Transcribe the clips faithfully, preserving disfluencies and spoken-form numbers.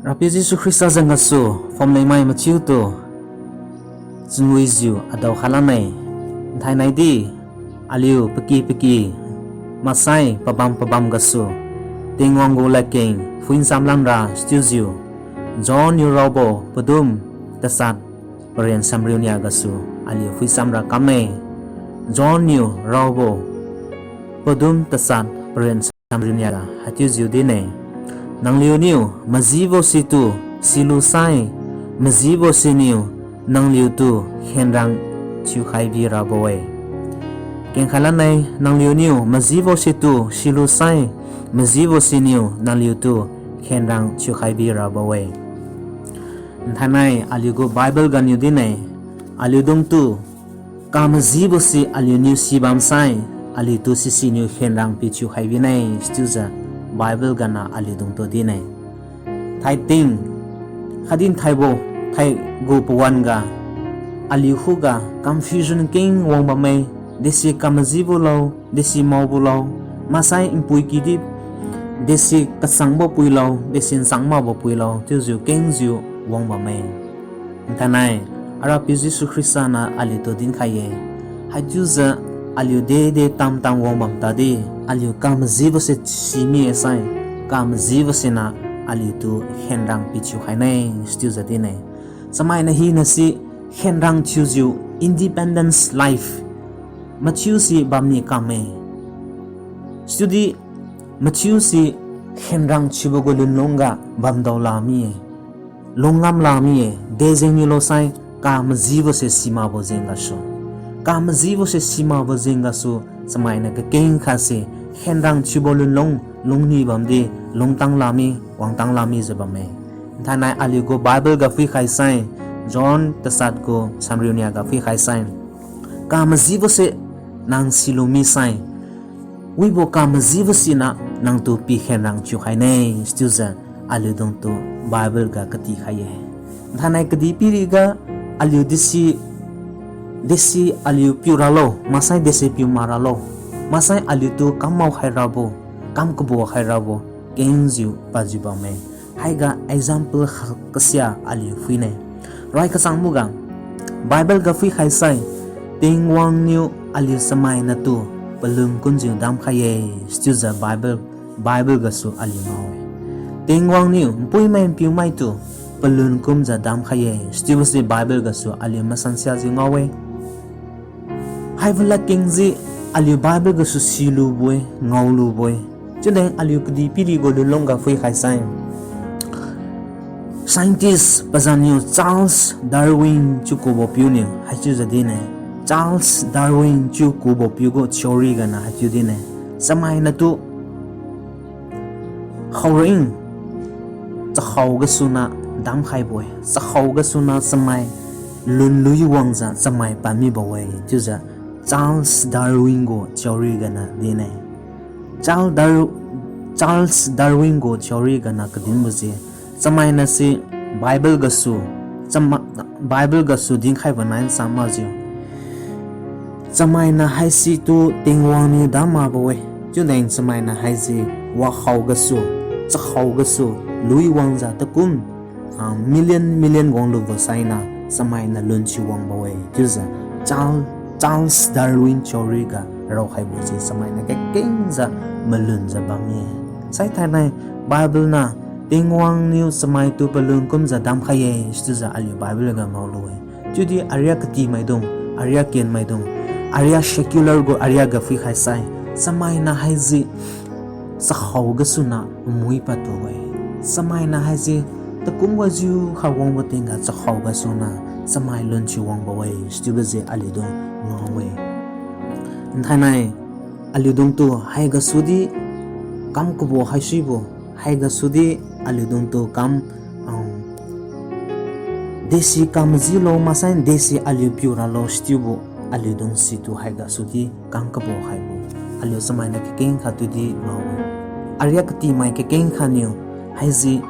Rapiu Jesu Khrista jeng gasu phomlengmai mathiutu chunwijiu adao khalanne. Nthainai di aliu paky paky maksai pabam pabam gasu Tingwang gu ladkeng phuicham lanra sichiujiu John niu raobo padum tasat paren samriu nia gasu aliu phuichamra kamme. John niu raobo padum tasat paren samriu nia ga haichiujiu dinne. Nangliuniu majibo situ silusai, majibo siniu nangliutu khenrang thiukhai birabo-e. Kengkhalanne, nangliuniu majibo situ silusai, majibo siniu nangliutu khenrang thiukhai birabo-e. Nthainai aliugu Bible ganiu dinne, aliudungtu kamajibose aliuniu sibamsai, aliutu sisiniu khenrang pithiukhai bine, sichiujiu Bible gana aliudungtu dinne. Thaiting, khatdi thaibo, thaigu pawan ga, aliu khuga confusion keng wang bamme, desi kamajibo lo, desi maobo lo, maksai npui kidi, desi kachangbo puilo, desi nchang makbo puilo, chiujiu kengjiu wang bamme. Nthainai, Arapiu Jesu Khrista niu aliutu dinkhai-e. Haichiujiu aliu dede tamtam wang bam tadi, aliu kamajibose simi-e sai, kamajibo siniu aliutu khenrang pithiukhaine, sichiujiu dinne. Chamaina hinase khenrang thiujiu independence life mathiu si bamni kamme. Sichiudi mathiu si khenrang thiubo gu lunlung ga bamdao lami-e, lungngam lami-e, dejeng niu losai kamajibose simakbo jeng gasu. Kamajibose simakbo jeng gasu, chamainiu kakeng khatse khenrang thiubo lunlung, lungni bamdi, lungtang lami, wangtang lamijiu bamme. Nthainai aliugu Bible ga phuikhai sai, John tasat gu samriu nia ga phuikhai sai, kamajibose nang silu misai, wibo kamajibo siniu nangtu pikhenrang thiukhaine, sichiujiu aliudungtu Bible ga katikhai-e. Nthainai kadihpiriga aliu desi, desi aliu piu ralo, maksai desi piu mak ralo, maksai aliutu kam mao khai rabo, kam kabo khai rabo, kengjiu pajiu bamme. Haiga example kha-, kasia aliu phuine. Rai kachangboga, Bible ga phuikhai sai, Tingwang niu aliu chamainatu palun kumjiu damkhai-e, sichiujiu Bible, Bible gasu aliu ngao-e. Tingwang niu npuimai npiumaitu palun kumjiu damkhai-e, sichiubose Bible gasu aliu masansiajiu ngao-e. Haibo ladkengse aliu Bible gasu silubo-e, ngaolubo-e. Chiudi aliu kadihpiri gu lunlung ga phuikhai sai, scientist pazanniu Charles Darwin chiu kubo piuniu haichiujiu dinne. Charles Darwin chiu kubo piu gu theory gana haichiu dinne. Chamainatu khaoring, chakhao gasuniu damkhaibo-e. Chakhao gasuniu chamai lunlui wangjiu chamai pamibo-e chiujiu Charles Darwin gu theory gana dinne. Charles Dar-, Charles Darwin gu theory gana kadinbose, chamainase Bible gasu, chama-, Bible gasu dinkhaibo nai nsa makjiu, chamaina haisitu Tingwang niu dam makbo-e. Chiudi chamaina haise wakhao gasu, chakhao gasu, lui wangjiu takum, ah, million million wanglubo sainiu chamaina lunthiu wangbo-e chiujiu Charles, Charles Darwin theory ga raokhaibose chamainiu kakengjiu malunjiu bamme. Sai thainai Bible niu Tingwangniu chamaitu palun kumjiu damkhai-e, sichiujiu aliu Bible ga ngaolu-e. Chiudi aria katimaidung, aria kenmaidung, aria secular gu aria ga phuikhai sai, chamaina haise chakhao gasuniu mui padbo-e. Chamaina haise takum wajiukha wangbo tingga chakhao gasuniu chamai lunthiu wangbo-e, sichiubose aliudung ngao-e. Nthainai aliudungtu haigasudi kam kabo haisuibo, haigasudi aliudungtu kam, um, desi kamajilo maksai desi aliu piu ralo sichiubo, aliudung situ haigasudi kam kabo haibo, aliu chamainiu kakeng khat tudi ngao-e. Aria katimai kakeng khatniu haise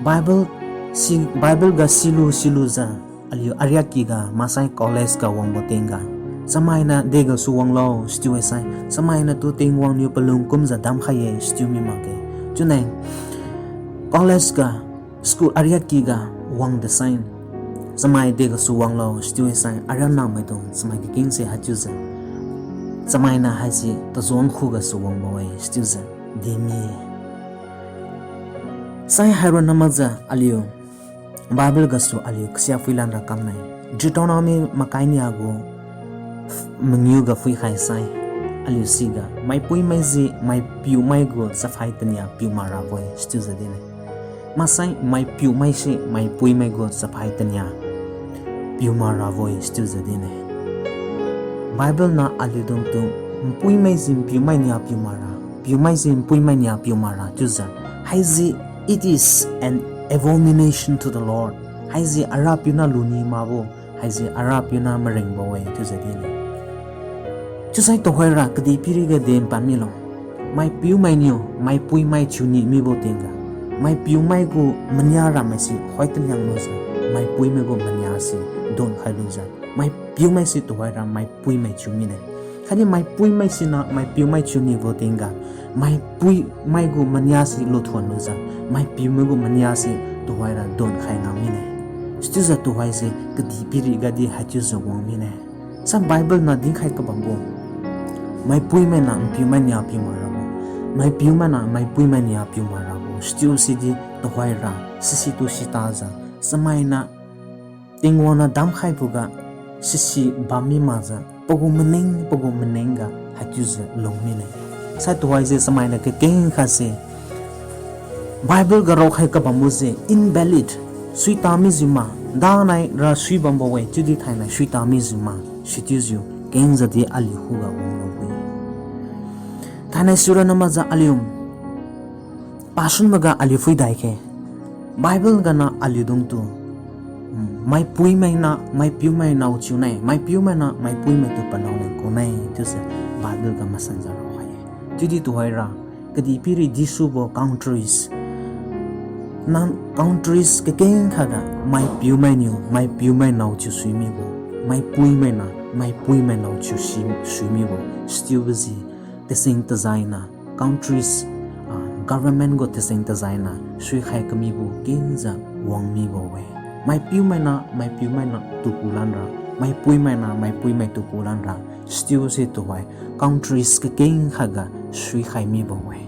Bible si, Bible ga silu silujiu, aliu ariakky ga maksai college ga wangbo tingga, chamainiu degasu wanglo sichiu-e sai, chamainiu tu Tingwang niu palun kumjiu damkhai-e sichiu mi makge. Chiune college ga School ariak kyga wang desai, chamai degasu wanglo sichiu sai, ariak namaidung chamai kakengse haichiujiu, chamainiu haise tazuang khugasu wangbo-e sichiujiu dinmi-e. Sai haironna makjiu aliu Bible gasu aliu kasia phuilanra kamnai. Deuteronomy makai nia gu mangiu ga phuikhai sai, aliu siga maipuimai ji maipiumai gu chaphai tania piu marabo-e sichiujiu dinne. Maksai maipiumai se maipuimai gu chaphai tania piu marabo-e sichiujiu dinne. Bible niu aliudungtu npuimai ji npiumai nia piu mara, piumai ji npuimai nia piu mara chiujiu, haise it is an abomination to the Lord. Haise Arapiu niu luni makbo, haise Arapiu niu maringbo-e chiujiu dinne. Chiusai tuhoira kadihpiriga dinpad milo, maipiumai niu maipuimai thiuni mibo tingga, maipiumai gu mania ramaise hoi taliang lujiu, maipuimai gu mania se donkhai lujiu, maipiumai se tuhoira maipuimai thiu mine. Khatdi maipuimai siniu maipiumai thiunibo tingga, maipuimai gu mania se luthuan lujiu, maipiumai gu mania se tuhoira donkhai ngam mine. Sichiujiu tuhoise kadihpiriga di haichiujiu wang mine. Sai Bible niu dinkhai kabambo, maipuimai niu npiumai nia piu marabo, maipiumai niu maipuimai nia piu marabo sichiu sidi tuhoira sisi tu sitajiu, chamainiu Tingwang niu damkhaiboga sisi bammi makjiu pagu maning pagu maning ga haichiujiu lung mine. Sai tuhoise chamainiu kakeng khatse Bible ga raokhai kabambo se invalid, suita mijiu ma, danai ra sui bambo-e chiudi thainai suita mijiu ma, sichiujiu kengjiu di aliu khuga wanglo-e. Thainai sironna makjiu aliu passion maga aliu phuidai khe, Bible ganiu aliudungtu, mm, maipuimai niu maipiumai nao chiune, maipiumai niu maipuimai tu panao leng kune chiuse Bible ga masanjiu raokhai-e. Chiudi tuhoira kadihpiri disubo countries, nang countries kakeng khatga maipiumai niu maipiumai nao chiu sui mibo, maipuimai niu maipuimai nao chiu si sui mibo, sichiubo ji tacheng-tajai niu countries, ah, government gu tacheng-tajai niu suikhai kamibo kengjiu wang mibo-e. Maipiumai niu maipiumai nao tuku lanra, maipuimai niu maipuimai tuku lanra, sichiu se tuhoi countries kakeng khatga suikhai mibo-e.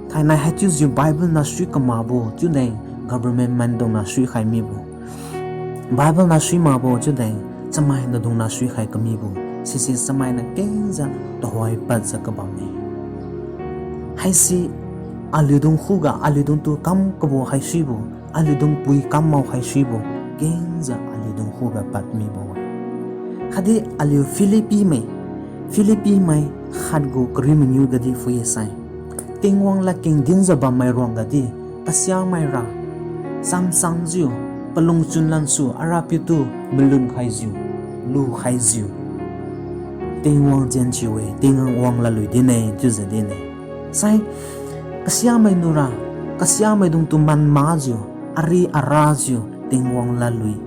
Thainai haichiujiu Bible niu sui kamakbo chiudeng government maidung niu suikhai mibo, Bible niu sui makbo chiudeng chamai nahdung niu suikhai kamibo, sise chamainiu kengjiu tuhoi padjiu kabamme. Haise aliudung khuga aliudungtu kam kabo haisuibo, aliudung pui kam mao haisuibo, kengjiu aliudung khuga pad mibo-e. Khatdi aliu Philippi mai, Philippi mai khat gu kariu mangiu gadi phui-e sai, Tingwang ladkeng dinjiu bammai ruanggadi kasiamaira chamchangjiu, palungchun lansu Arapiu tu malun khaijiu, lukhaijiu, Tingwang jenthiu-e, Tingwang ladlui din-e chiujiu din-e. Sai kasiamai nura, kasiamaidung tu man makjiu, ari arajiu Tingwang ladlui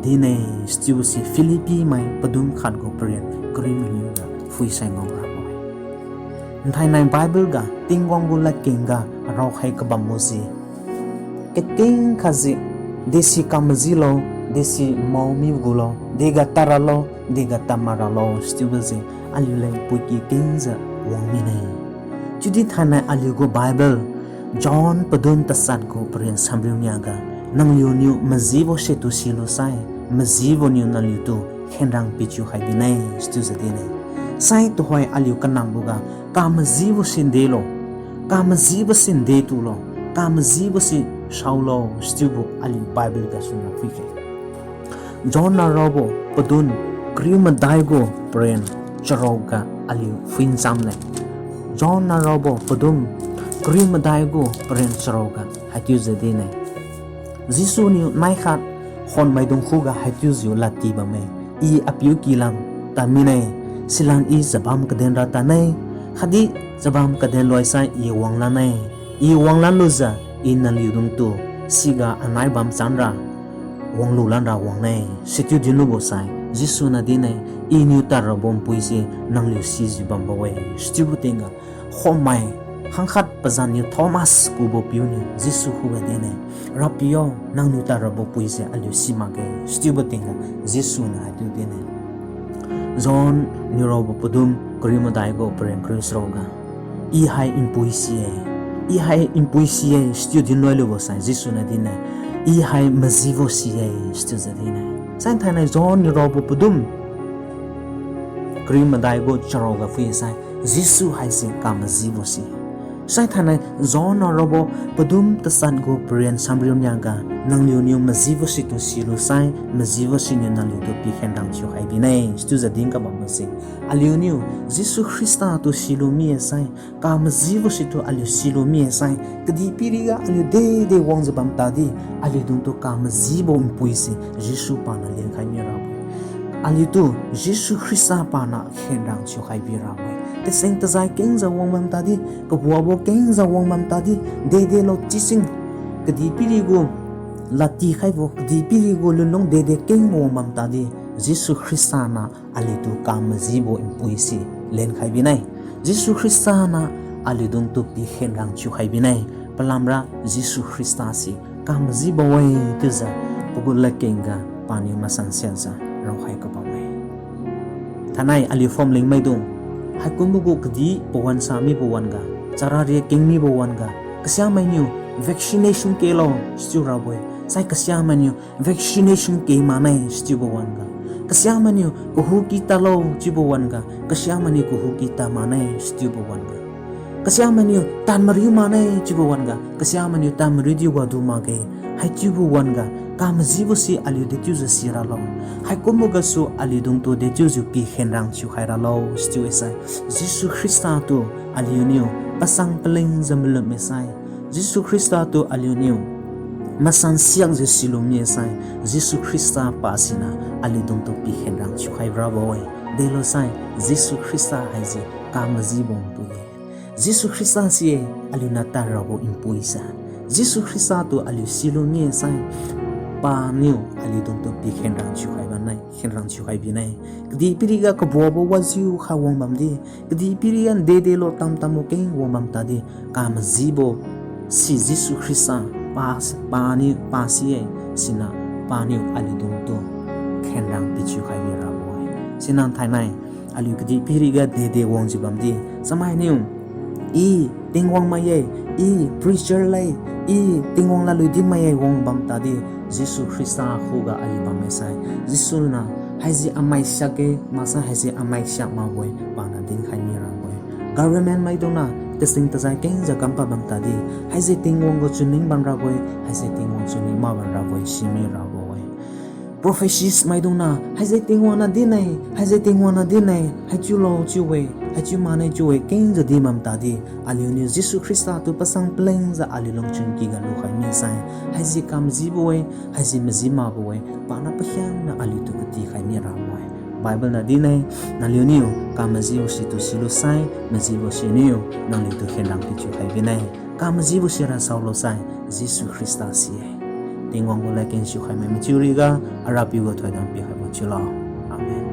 din-e, sichiubo si Philippi mai padun khat gu paren kariu mangiu ga phuisai ngao rabo-e. Nthainai Bible ga Tingwang gu ladkeng ga raokhai kabambo se kakeng khatse, desi kamajilo, desi mao mi gulo, dega tad ralo, dega tad mak ralo, sichiubo se aliuleng puiki kengjiu wang mine. Chiudi thainai aliu gu Bible, John padun tachat gu paren samriu nia ga, nangliuniu majibo setu silusai, majibo niu nangliutu khenrang pichiu khai bine, sichiujiu din-e. Sai tuhoi aliu kanamboga, kamajibo si delo, kamajibo si detulo, kamajibo si saolo, sichiubo aliu Bible gasuniu phuikhe. John na raobo padun kariu madai gu paren charuk ga aliu phuincham le. John na raobo padun kariu madai gu paren charuk ga haichiujiu din-e. Jesu niu naikhat khonmaidung khuga haichiujiu ladti bamme, I apiu kilam tad mine, silan I chabam kadenra tadne, khatdi chabam kaden loisai I wanglan-e. I wanglan lujiu I naliudungtu siga anai bam chanra wanglu lanra wangne. Sichiu dinlubo sai Jesu na din-e, Iniu tadrabo npui se nangliu sijiu bambo-e. Sichiubo tingga khomai khangkhat pazanniu Thomas kubo piuniu Jesu khuga dinne, Rapiu yo, nangniu tadrabo puise aliu simakge, chiubo tingga Jesu niu haichiu dinne. John niu raobo padum kariu madai gu paren kariu charoga, I hai npui si-e, I hai npui si-e, chiu dinloi lubo sai Jesu niu dinne, I hai majibo si-e, chiujiu dinne. Sai thainai John niu raobo padum kariu madai gu charoga phuisai, Jesu haise kamajibo si. Sai thainai John niu raobo padum tachat gu paren samriu niaga, nangliuniu majibo situ silusai, majibo siniu nangliutu pikhenrang thiukhai bine, chiujiu din kabambo se. Aliuniu Jesu Khrista tu silu mi-e sai, kamajibo situ aliu silu mi-e sai, kadihpiriga aliu dede wangjiu bam tadi, aliudungtu kamajibo npui se Jesu paniu lenkhai mirabo-e. Aliutu Jesu Khrista paniu khenrang thiukhai birabo-e. Tacheng-tajai kengjiu wang bam tadi, kabuabo kengjiu wang bam tadi, dedelo chising, kadihpiri gu ladtikhaibo, kadihpiri gu lunlung dede kengbo wang bam tadi, Jesu Khrista niu aliutu kamajibo npui se lenkhai bine. Jesu Khrista niu aliudungtu pikhenrang thiukhai bine. Palamra Jesu Khrista se kamajibo-e chiujiu pagu ladkengga paniu masan siakjiu raokhai kabamme. Thainai aliu phumling maidung, haikumbo gu kadih pawan sa mibo wan-ga, chararia keng mibo wan-ga, kasiamainiu vaccination kelo chiu rabo-e, sai kasiamainiu vaccination ke mane chiubo wan-ga, kasiamainiu kahuki tadlo chiubo wan-ga, kasiamainiu kahuki tad mane chiubo wan-ga, kasiamainiu tad mariu mane chiubo wan-ga, kasiamainiu tad mariudi wadu makge, haichiubo wan-ga, kamajibo si aliu dechiujiu si ralo, haikumbo gasu aliudungtu dechiujiu pikhenrang thiukhai ralo chiu-e sai, Jesu Khrista tu aliuniu pasang palingjiu malum mi sai, Jesu Khrista tu aliuniu masan siakjiu silu mi-e sai, Jesu Khrista pa siniu aliudungtu pikhenrang thiukhai rabo-e. Delo sai, Jesu Khrista haise kamajibo npui-e. Jesu Khrista si-e aliuniu tad rabo npui sa. Jesu Khrista tu aliu silu mi-e sai, paniu aliudungtu pikhenrang thiukhai bamnai, khenrang thiukhai bine. Kadihpiriga kabuabo wajiu kha wang bamdi, kadihpiriga dedelo tamtambo keng wang bam tadi, kamajibo si Jesu Khrista pa, paniu pa si-e, siniu paniu aliudungtu khenrang pithiukhai birabo-e. Siniu thainai aliu kadihpiriga dede wangjiu bamdi, chamainiu I Tingwang mai-e, I preacher le, I Tingwang ladlui dinmai-e wang bam tadi, Jesu Khrista khuga aliu bamme sai, Jesu niu haise amai siakge maksai haise amai siak makbo-e paniu dinkhai mirabo-e. Government maidungniu tacheng-tajai kengjiu kampad bam tadi, haise Tingwang gu chunning bam rabo-e, haise Tingwang chunning mak bam rabo-e si mirabo-e. Prophecies maidungniu haise Tingwang niu din-e, haise Tingwang niu din-e, haichiulo chiu-e, haichiu mane chiu-e kengjiu din bam tadi, aliuniu Jesu Khrista tu pasang palingjiu aliu lungchun kiga lukhai mi sai, haise kamajibo-e, haise maji makbo-e, paniu pakhiangna aliutu katikhai mirabo-e. Bible niu din-e, naliuniu kamajibo situ silu sai, majibo siniu nangliutu khenrang pithiukhai bine. Kamajibo sira saolo sai, Jesu Khrista si-e. Tingwang gu ladkeng thiukhai mai mathiu riga, Arapiu gu thoidam pikhaibo thiulo. Amen.